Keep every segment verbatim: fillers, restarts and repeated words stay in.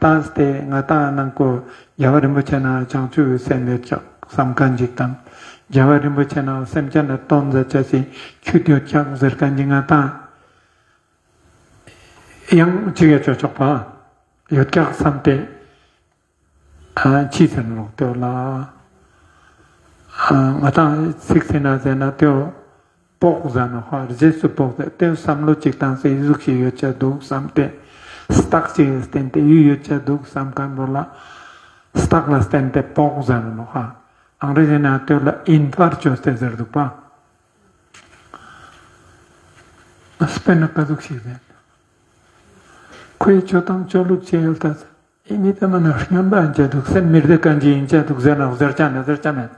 ཨ་སྟེ་ང་ཏང་ནང་ཀོ་རྒྱལ་བ་རིན་པོ་ཆེ་ན་བྱང་ཆུབ་སེམས་ཡོད་ཀྱག་བསམ་མཁན་ཅིག་དང་། རྒྱལ་བ་རིན་པོ་ཆེ་ན་སེམས་ཅན་ལ་དོན་མཛད་ཅེས་སི་ཁྱུད་ཡོད་ཀྱག་ཟེར་མཁན་ཅིག་ང་ཏང་ཡང་ཅིག་ཡ་ཅོ་ཆོག་པ་ཡོད་ཀྱག་བསམ་སྟེ། ཨ་ཅི་ཟེར་ནོག་ཏེ་ལ། ཨ་ང་ཏང་ཚིག་ཟེར་ན་ཟེར་ན་ཏེ་བོ་ཟེར་ནོག་ཧ། རྗེས་སུ་དཔོག་ཟེར་ཏེ་བསམ་བློ་ཅིག་བཏང་སྟེ་ཟུག་ཞིག་ཡོད་ཅེས་འདུག་བསམ་སྟེ། རྟགས་ཅིག་བསྟན་ཏེ་ཡུལ་ཡོད་ཅེས་འདུག་བསམ་མཁན་བོ་ལ་རྟགས་ལ་བརྟེན་ཏེ་དཔོག་ཟེར་ནོག་ཧ། ཨང་རེ་ཟི་ན་ཏེ་ལ་ཨིན་ཕར་ཅོས་ཏེ་ཟེར་འདུག་པ། དཔེར་ན་ཀ་ཟུག་ཞིག་ཟེར། ཁོའི་ཅོ་སྟངས་ཅོ་ལུགས་ཅི་ཡོད་ད། ཨི་མི་ད་མ་ན་སྨྱོན་པ་ཨིན་ཅེས་འདུག་སེམས་མི་བདེ་མཁན་ཅིག་ཨིན་ཅེས་འདུག་ཟེར་ན་ཟེར་ཅེས་མེད་ཟེར་ཅེས་མེད།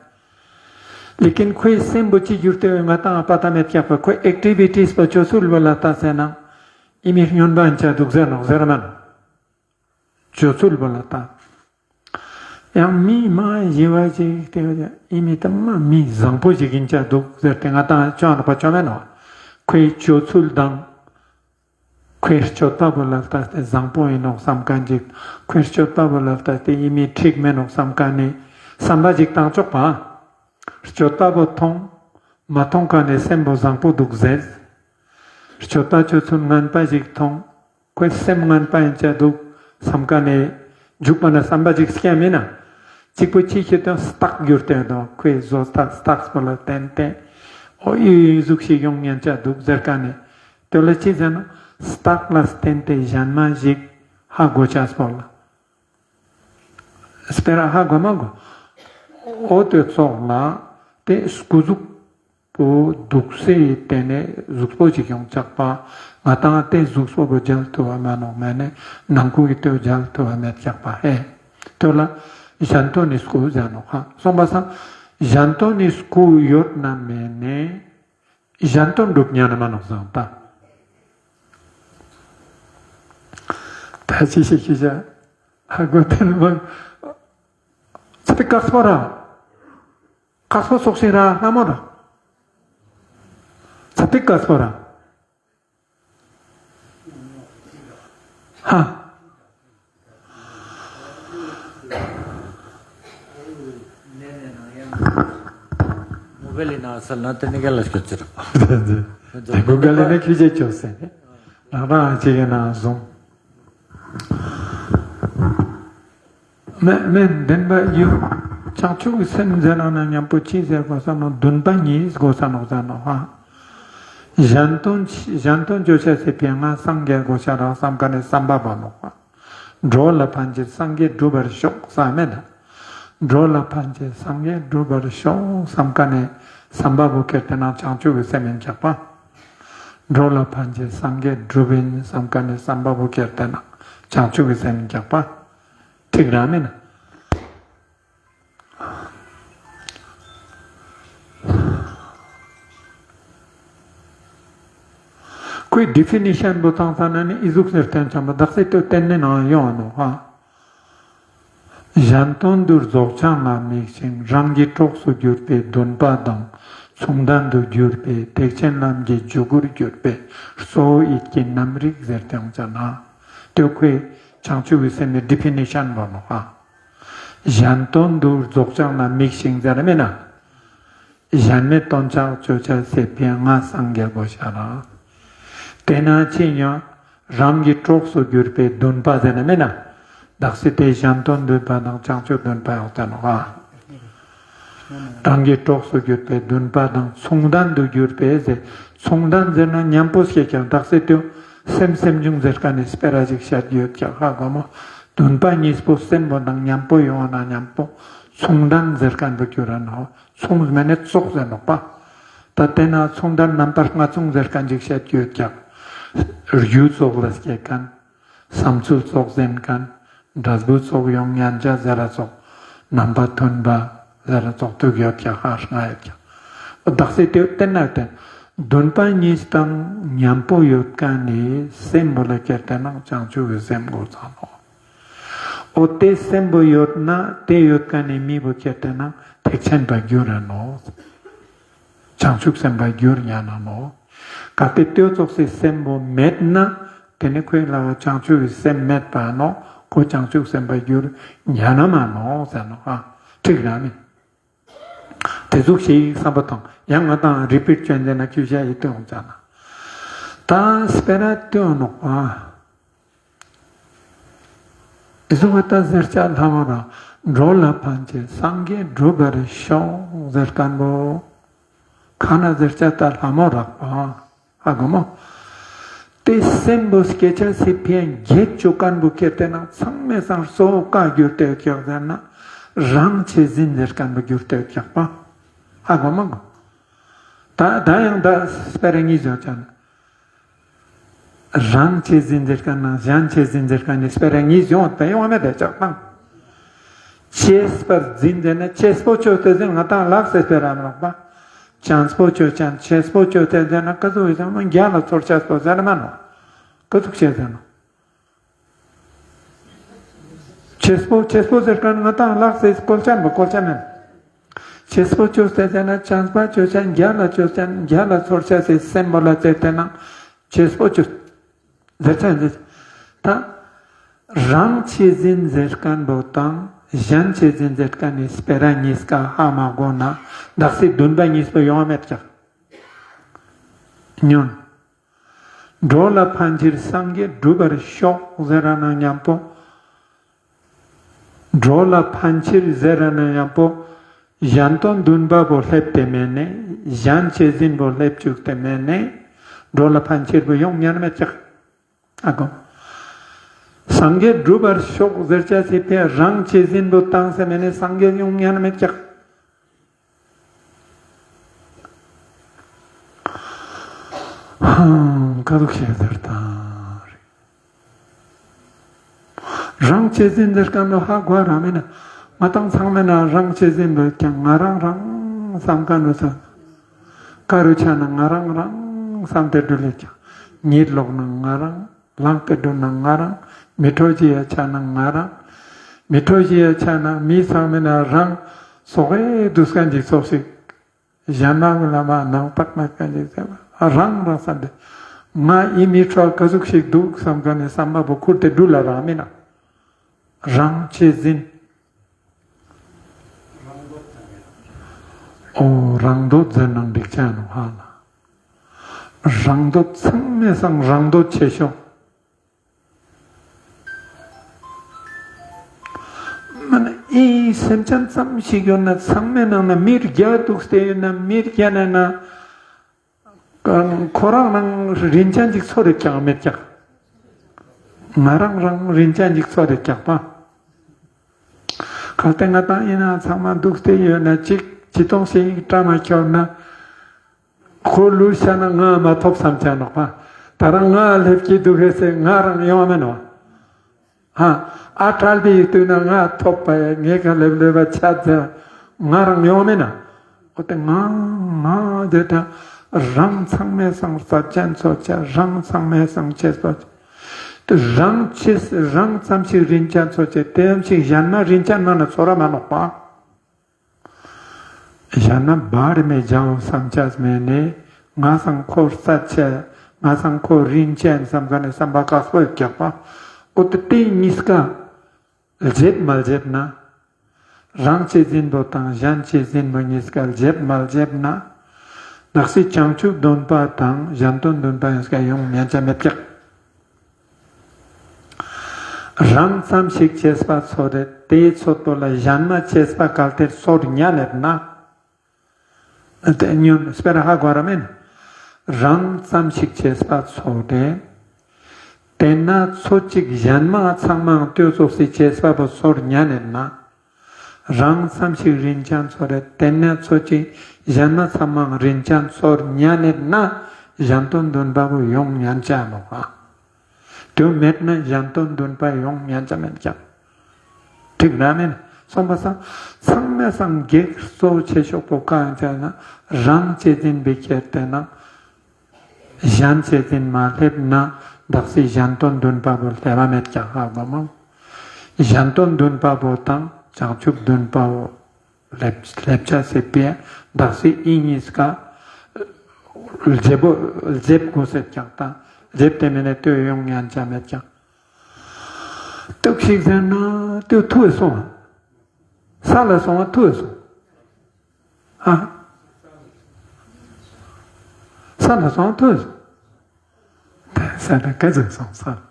ལེ་ཀིན་ཁོའི་སེམས་པོ་ཅི་གྱུར་ཏེ་ང་ཏང་ཨ་པ་ད་མེད་ཀྱག་པ། ཁོའི་ཨེག་ཊི་བི་ཊིས་པོ་ཅོ་ཚུལ་བོ་ལ་ལྟ་ཟེར་ན་ཨི་མི་སྨྱོན་པ་ཨིན་ཅེས་འདུག་ཟེར་ནོག་ཟེར་མན། ཅོ་ཚུལ་བོ་ལ་ལྟ། ཡང་མི་མ་ཞི་བ་ཅིག་སྟེ་ཨི་མི་ད་མ་མི་བཟང་པོ་ཞིག་ཨིན་ཅེས་འདུག་ཟེར་ཏེ་ང་ཏང་ཅོ་ནོག་པ་ཅོ་མེད་ནོག་ཁོའི་ཅོ་ཚུལ་དང་། ཁོའི་སྤྱོད་པ་བོ་ལ་ལྟ་སྟེ་བཟང་པོ་ཨིན་ནོག་བསམ་མཁན་ཅིག་ཁོའི་སྤྱོད་པ་བོ་ལ་ལྟ་སྟེ་ཨི་མི་འགྲིག་མེད་ནོག་བསམ་མཁན་ནི་བསམ་པ་ཅིག་བཏང་ཆོག་པ། སྤྱོད་པ་བོ་མཐོང་། མ་མཐོང་མཁན་ནི་སེམས་པོ་བཟང་པོ་འདུག་ཟེར། སྤྱོད་པ་ཅོ་ཚུལ་ངན་པ་ཞིག་མཐོང་། ཁོའི་སེམས་ངན་པ་ཨིན་ཅེས་འདུག་བསམ་མཁན་ནི་འཇུག་པ་ན་བསམ་པ་ཅིག་སྐྱེ་མིན་ན། གཅིག་པོ་ཅི་ཤེས་དོན་རྟགས་གྱུར་ཏེ་དོ་ཁོའི་བཟོ་ལྟ་རྟགས་པོ་ལ་བརྟེན་ཏེ། འོ་ཨི་ཟུག་ཞིག་ཡོང་ཉན་ཅེས་འདུག་ཟེར་མཁན་ནི། དོ་ལ་ཅི་ཟེར་ན་རྟགས་ལ་བརྟེན་ཏེ་གཞན་མ་ཞིག་ཧ་གོ་ཅེས་པོ་ལ། སྤེ་ར་ཧ་གོ་མ་གོ། འོ་ཏེ་ཙོགས་ལ་ཏེ་སྐུ་གཟུགས་པོ་འདུག་སེ་ཏེ་ནེ་གཟུགས་པོ་ཅིག་ཡོང་ཆག་པ། ང་ཏང་ཏེ་གཟུགས་པོ་བོ་མཇལ་ཐུབ་བ་མ་ནོག་མེད་ན་ནང་ཁུལ་གྱི་ཏེ་མཇལ་ཐུབ་བ་མེད་ཆག་པ་ཧེ། ཏེ་ལ་གཞན་དོན་ནི་སྐུ་ཟེར་ནོག་ཧ། སོང་པ་སང་གཞན་དོན་ནི་སྐུ་ཡོད་ན་མེད་ན་གཞན་དོན་འགྲུབ་ཉན་ན་མ་ནོག་ཟེར་ད། ད་ཅི་ཞིག་ཤེས་བྱ། ཧ་གོ་ཏེ་ནི་མ། ཚ་པིག་ཀགས་པོ་ར། ཀགས་པོ་ཙོགས་ཤིག་ར་ལྷ་མོ་ར། ཚ་པིག་ཀགས་པོ་ར། ཧ། མོ་བེལ་ལི་ནང་སལ་ན་ཏེ་ནི་ག་ལ་སྐྱོད་ཅི་ར། ཏེ་གུ་གལ་ལི་ནི་ཁྱུ་ཅེ་ཅོ་སེ་ནི། རང་རང་ཅིག་གི་ནང་བཟུང་། མེ་མེ་བདེན་པ་ཡོད། བྱང་ཆུབ་ཀྱི་སེམས་ཟེར་ན་ན་མཉམ་པོ་ཅི་ཟེར་དགོས་ས་ནོག་འདུན་པ་གཉིས་དགོས་ས་ནོག་ཟེར་ནོག་ཧ། གཞན་དོན་གཞན་དོན་ཅོ་ཅེས་སི་ཕིའ་ང་སངས་རྒྱས་དགོས་ཤ་རག་བསམ་མཁན་ནི་བསམ་པ་བོ་ནོག་པ། འགྲོ་ལ་ཕན་ཕྱིར་སངས་རྒྱས་འགྲུབ་པར་ཤོག་བསམ་མེད་ན། འགྲོ་ལ་ཕན་ཕྱིར་སངས་རྒྱས་འགྲུབ་པར་ཤོག་བསམ་མཁན་ནི་བསམ་པ་བོ་ཁྱེར་ཏེ་ན་བྱང་ཆུབ་ཀྱི་སེམས་ཨིན་ཆག་པ། འགྲོ་ལ་ཕན་ཕྱིར་སངས་རྒྱས་འགྲུབ་ཨིན་བསམ་མཁན་ནི་བསམ་པ་བོ་ཁྱེར་ཏེ་ན་བྱང་ཆུབ་ཀྱི་སེམས་ཨིན་ཆག་པ། འགྲིག་ར་མེད་ན། ཁོའི་ཌི་ཕི་ནི་ཤན་བོ་ཚང་ས་ན་ནི་ཨི་ཟུག་ཟེར་ཏེ་ཨིན་ཆག་པ། བདག་སྲིད་དུ་བརྟེན་ནས་ནང་ཡོང་ནོག་ཧ། གཞན་དོན་དུ་རྫོགས་བྱང་ལ་དམིགས་ཤིང་། རང་གི་གྲོགས་སུ་གྱུར་པའི་འདུན་པ་དང་། མཚུངས་ལྡན་དུ་གྱུར་པའི་ཐེག་ཆེན་ལམ་གྱི་འཇུག་སྒོར་གྱུར་པའི་གཙོ་བོ་ཡིད་ཀྱི་རྣམ་རིག་ཟེར་ཏེ་ཡོང་ཆ་ན། ཏེ་ཁོའི་བྱང་ཆུབ་ཀྱི་སེམས་ནི་ཌི་ཕི་ནི་ཤན་བོ་ནོག་ཧ། གཞན་དོན་དུ་རྫོགས་བྱང་ལ་དམིགས་ཤིང་ཟེར་མེད་ན། གཞན་མའི་དོན་ཆ་ཅོ་ཅེས་སི་ཕིའ་ང་སངས་རྒྱས་དགོས་ཤ་རག། ཏེ་ན་ཅི་ཉོ། རང་གི་གྲོགས་སུ་གྱུར་པའི་འདུན་པ་ཟེར་ན་མེད་ན། བདག་སྲིད་དེ་གཞན་དོན་འདུན་པ་དང་བྱང་ཆུབ་འདུན་པ་ཡོད་ཏེ་ནོག་ཨ། རང་གི་གྲོགས་སུ་གྱུར་པའི་འདུན་པ་དང་མཚུངས་ལྡན་དུ་གྱུར་པའི་ཟེར། མཚུངས་ལྡན་ཟེར་ན་མཉམ་པོ་སྐྱེ་ཀྱང་བདག་སྲིད་དུ་སེམས་སེམས་བྱུང་ཟེར་མཁན་ནི་སྤེ་ར་ཞིག་བཤད་ཡོད་ཀྱང་ཧ་གོ་མོ། འདུན་པ་གཉིས་པོ་སེམས་པོ་དང་མཉམ་པོ་ཡོང་ན་མཉམ་པོ་མཚུངས་ལྡན་ཟེར་མཁན་དུ་གྱུར་ར་ནོག། མཚུངས་མེད་ནི་ཙོགས་ཟེར་ནོག་པ། ད་ཏེ་ན་མཚུངས་ལྡན་རྣམ་པར་ལྔ་མཚུངས་ཟེར་མཁན་ཅིག་བཤད་ཀྱི་ཡོད་ཀྱང་། རྒྱུ་ཙོགས་ལ་སྐྱེ་མཁན། བསམ་ཚུལ་ཙོགས་ཟེར་མཁན། འབྲས་བུ་ཙོགས་ཡོང་ཉན་ཅ་ཟེར་ར་ཙོགས། རྣམ་པ་མཐུན་པ་ཟེར་ར་ཙོགས་དུག་ཡོད་ཀྱང་ཧ་ལྔ་ཡོད་ཀྱང་། བདག་སྲིད་དེ་ཏེ་ན་ཏེ། འདུན་པ་གཉིས་དང་མཉམ་པོ་ཡོད་མཁན་ནི་སེམས་པོ་ལ་ཁྱེར་ཏེ་ན་བྱང་ཆུབ་ཀྱི་སེམས་དགོས་ས་ནོག། འོ་ཏེ་སེམས་པོ་ཡོད་ན་ཏེ་ཡོད་མཁན་ནི་མི་བོ་ཁྱེར་ཏེ་ན་ཐེག་ཆེན་པ་གྱུར་ར་ནོག། བྱང་ཆུབ་སེམས་དཔའ་གྱུར་ཉན་ན་ནོག། གལ་ཏེ་ཏེ་ཙོགས་སི་སེམས་པོ་མེད་ན་ཏེ་ནེ་ཁོའི་ལ་བ་བྱང་ཆུབ་ཀྱི་སེམས་མེད་པ་ནོག། ཁོ་བྱང་ཆུབ་སེམས་དཔའ་གྱུར་ཉན་ན་མ་ནོག་ཟེར་ནོག་ཨ། འགྲིག་ར་མེད། དེ་ཟུག་ཞིག་བསམ་པ་དང་ཡང་ང་དང་རི་པིཊ་ཅོ་ཡིན་ན་ཁྱོ་ཞ་ཡི་ཏོ་ཡོང་ཙ་ན། ད་སྤེ་ར་ཏོ་ནོག་པ། དེ་ཟུག་ང་དང་ཟེར་ཆ་ལྷ་མོ་རང་། འགྲོ་ལ་ཕན་ཕྱིར་སངས་རྒྱས་འགྲུབ་པར་ཤོག་ཟེར་མཁན་པོ། ཁ་ན་ཟེར་ཆ་ད་ལྷ་མོ་རག་པ། ཧ་གོ་མོ། དེ་སེམས་པོ་སྐད་ཆ་སི་ཕན་གྱེས་ཅུག་མཁན་པོ་ཁྱེར་ཏེ་ན་ཚང་མའི་སང་གཙོ་བོ་ཀ་གྱུར་ཏེ་ཡོད་ཀྱག་ཟེར་ན། རང་ཆེ་ཟིན་ཟེར་མཁན་པོ་གྱུར་ཏེ་ཡོད་ཀྱག་པ། ཧ་གོ་མ་གོ། ད་ད་ཡང་ད་སྤེ་ར་ཉིས་ཡོང་ཙ་ན། རང་ཆེ་ཟིན་ཟེར་མཁན་ནང་གཞན་ཆེ་ཟིན་ཟེར་མཁན་ནི་སྤེ་ར་ཉིས་ཡོང་ད་ཡོང་བ་མེད་དེ་ཆགས་དང་། ཆེས་པར་འཛིན་ཟེར་ན་ཆེས་པོ་ཅོས་ཏེ་ཟེར་ང་དང་ལག་སེ་སྤེ་ར་མ་ནོག་པ། ཆེས་པོ་ཅོས་ཅན་ཆེས་པོ་ཅོས་ཏེ་ཟེར་ན་ཀ་ཟུག་ཡོད་ཙང་མ་རྒྱ་ལ་ཚོར་ཆེས་པོ་ཟེར་མ་ནོག། ཀ་ཟུག་ཆེ་ཟེར་ནོག། ཆེས་པོ་ཆེས་པོ་ཟེར་མཁན་ང་དང་ལག་སེ་བཀོལ་ཅན་པོ་བཀོལ་ཅན་མེད། ཆེས་པོ་ཅོས་ཏེ་ཟེར་ན་ཆེས་པོ་ཅོས་ཅན་རྒྱ་ལ་ཅོས་ཅན་རྒྱ་ལ་ཚོར་ཆ་སེ་སེམས་པོ་ལ་ཅོས་ཏེ་ན་ཆེས་པོ་ཅོས་ཟེར་ཅན་ཟེར། ད་རང་ཆེ་ཟིན་ཟེར་མཁན་པོ་དང་གཞན་ཆེ་ཟིན་ཟེར་མཁན་ནི་སྤེ་ར་ཉིས་ཀ་ཧ་མ་གོ་ན་དག་སེ་བདུན་པ་ཉིས་པོ་ཡོང་བ་མེད་ཀྱག། ཉོན། འགྲོ་ལ་ཕན་ཕྱིར་སངས་རྒྱས་འགྲུབ་པར་ཤོག་ཟེར་ར་ན་མཉམ་པོ། འགྲོ་ལ་ཕན་ཕྱིར་ཟེར་ར་ན་མཉམ་པོ། གཞན་དོན་བདུན་པ་བོ་སླེབས་ཏེ་མེད་ནས། གཞན་ཆེ་ཟིན་བོ་སླེབས་བཅུག་སྟེ་མེད་ནས། འགྲོ་ལ་ཕན་ཕྱིར་བོ་ཡོང་ཉན་མེད་ཀྱག། ཨ་གོ། སངས་རྒྱས་འགྲུབ་པར་ཤོག་ཟེར་ཆ་སི་ཕི་རང་ཆེ་ཟིན་བོ་བཏང་སྟེ་མེད་ནས་སངས་རྒྱས་ཡོང་ཉན་མེད་ཀྱག། ཧང་། ཀ་ཟུག་ཤེས་ཟེར་དང་། རང་ཆེ་ཟིན་ཟེར་མཁན་ལོ་ཧ་གོ་ར་མེད་ན། ང་དང་ཚང་མའི་ནང་རང་ཆེ་ཟིན་ལོ་ཀྱང་ང་རང་རང་བསམ་མཁན་ལོ་ས། ཀ་རུ་ཆ་ན་ང་རང་རང་བསམ་སྟེ་འགྲུལ་ལེ་ཀྱང་། གཉིད་ལོག་ན་ང་རང་། ལངས་ཏེ་འགྲོ་ན་ང་རང་། མི་འཕྲོ་ཅི་ཡ་ཆ་ན་ང་རང་། མི་འཕྲོ་ཅི་ཡ་ཆ་ན་མི་ཚང་མའི་ནང་རང་། སོག་ཨེ་དུས་མཁན་ཅིག་ཚོགས་ཤིག། གཞན་མ་གུན་ལ་མ་ནང་རྟགས་མེད་མཁན་ཅིག་ཟེར་བ་རང་རང་བསམ་སྟེ། ང་ཨི་མི་འཕྲོ་ག་ཟུག་ཞིག་འདུག་བསམ་མཁན་ནི་བསམ་པ་པོ་ཁུར་ཏེ་འགྲུལ་ལ་རང་མིན་ན། རང་ཆེ་ཟིན། ཨོ་རང་འདོད་ཟེར་ནང་འགྲིག་ཆ་ནོ་ཧ་ལ། རང་འདོད་ཚང་མའི་སང་རང་འདོད་ཆེ་ཤོས། མ་ན་ཨི་སེམས་ཅན་ཙམ་ཞིག་ཡོད་ན་ཚང་མའི་ནང་ན་མི་བརྒྱ་འདུག་སྟེ་ཡོད་ན་མི་བརྒྱ་ན་ན་ཁོ་རང་རང་རིན་ཅན་ཅིག་ཚོར་རེ་ཀྱང་མེད་ཀྱང་། ང་རང་རང་རིན་ཅན་ཅིག་ཚོར་རེ་ཀྱང་པ། གལ་ཏེ་ང་དང་ཨི་ན་ཚང་མ་འདུག་སྟེ་ཡོད་ན་ཅིག་ཅི་ཏོང་ཞིག་བཀྲ་མ་ཁྱོར་ན། ཁོ་ལུས་ཤ་ན་ང་མ་ཐོབ་བསམ་ཆ་ནོག་པ། ད་རང་ང་སླེབས་ཀྱི་འདུག་ཧེ་སེ་ང་རང་ཡོང་མེད་ནོ། ཧ། ཨ་ཁྲལ་པའི་ཡིག་ཏུ་ན་ང་ཐོབ་པ་ཡ་ངེ་ག་ལེབ་ལེབ་པ་ཆ་ཟེར་ང་རང་ཡོང་མེད་ན། འོ་དེ་ང་ང་དེ་ད་རང་ཚང་མའི་སང་རྩ་ཅན་ཚོ་ཆ་རང་ཚང་མའི་སང་ཆེ་ཚོ་ཆ། དེ་རང་ཆེ་རང་ཙམ་ཞིག་རིན་ཅན་ཚོ་ཆ་དེ་ཡང་ཞིག་གཞན་མ་རིན་ཅན་མ་ན་ཚོར་ར་མ་ནོག་པ། གཞན་ན་བར་མེད་བྱའོ་བསམ་ཆ་མེད་ནས་ང་སང་ཁོ་རྩ་ཆེ་ང་སང་ཁོ་རིན་ཆེན་བསམ་མཁན་ནི་བསམ་པ་དཀགས་པོ་ཡོད་ཀྱག་པ། འོ་དེ་དེ་གཉིས་ཀ་ལྗེབ་མ་ལྗེབ་ན། རང་ཆེ་ཟིན་པོ་དང་གཞན་ཆེ་ཟིན་པོ་གཉིས་ཀ་ལྗེབ་མ་ལྗེབ་ན། དག་སེ་བྱང་ཆུབ་བདུན་པ་དང་གཞན་དོན་བདུན་པ་གཉིས་ཀ་ཡོང་ཉན་ཆ་མེད་ཀྱག། རང་ཙམ་ཞིག་ཆེས་པ་ཚོར་རེ་དེའི་ཚོད་པོ་ལ་གཞན་མ་ཆེས་པ་གལ་ཏེ་ཚོར་ཉན་ནེད་ན། དེ་ཉོན་སྤེ་ར་ཧ་གོ་ར་མེན། རང་ཙམ་ཞིག་ཆེས་པ་ཚོར་རེ། དེ་ན་ཚོད་ཅིག་གཞན་མ་ཚང་མའང་ལྟོས་ཙོགས་སི་ཆེས་པ་པོ་ཚོར་ཉན་ནེད་ན། རང་ཙམ་ཞིག་རིན་ཅན་ཚོར་རེ་དེ་ན་ཚོད་ཅིག་གཞན་མ་ཚང་མའང་རིན་ཅན་ཚོར་ཉན་ནེད་ན་གཞན་དོན་བདུན་པ་པོ་ཡོང་ཉན་ཆ་མོ་ཧ། དོན་མེད་ན་གཞན་དོན་བདུན་པ་ཡོང་ཉན་ཆ་མེད་ཀྱང་། འགྲིག་ར་མེན། སོང་པ་སང་ཚང་མའི་སང་གེགས་གཙོ་ཆེ་ཤོས་པོ་གང་ཡིན་ཟེར་ན་རང་ཆེ་ཟིན་པའི་ཁྱེར་ཏེ་ན། གཞན་ཆེ་ཟིན་མ་སླེབས་ན་དག་སེ་གཞན་དོན་བདུན་པ་པོ་སླེབ་བ་མེད་ཀྱང་ཧ་གོ་མ། གཞན་དོན་བདུན་པ་པོ་དང་བྱང་ཆུབ་བདུན་པ་པོ་སླེབ་སླེབ་ཆ་སྲིད་པས་དག་སེ་ཨི་གཉིས་ཀ་ལྗེབ་ལྗེབ་དགོས་སེད་ཀྱང་དང་ལྗེབ་དེ་མེན་ན་ལྟོས་ཡོང་ཉན་ཆ་མེད་ཀྱང་། ཤུགས་ཤིག་ཟེར་ན་དེ་ཐུ་སོང་། ས་ལ་སོང་བ་ཐུ་སོང་། ཨ། ས་ལ་སོང་བ་ཐུ་སོང་། ས་ལ་ག་ཟེར་སོང་ས།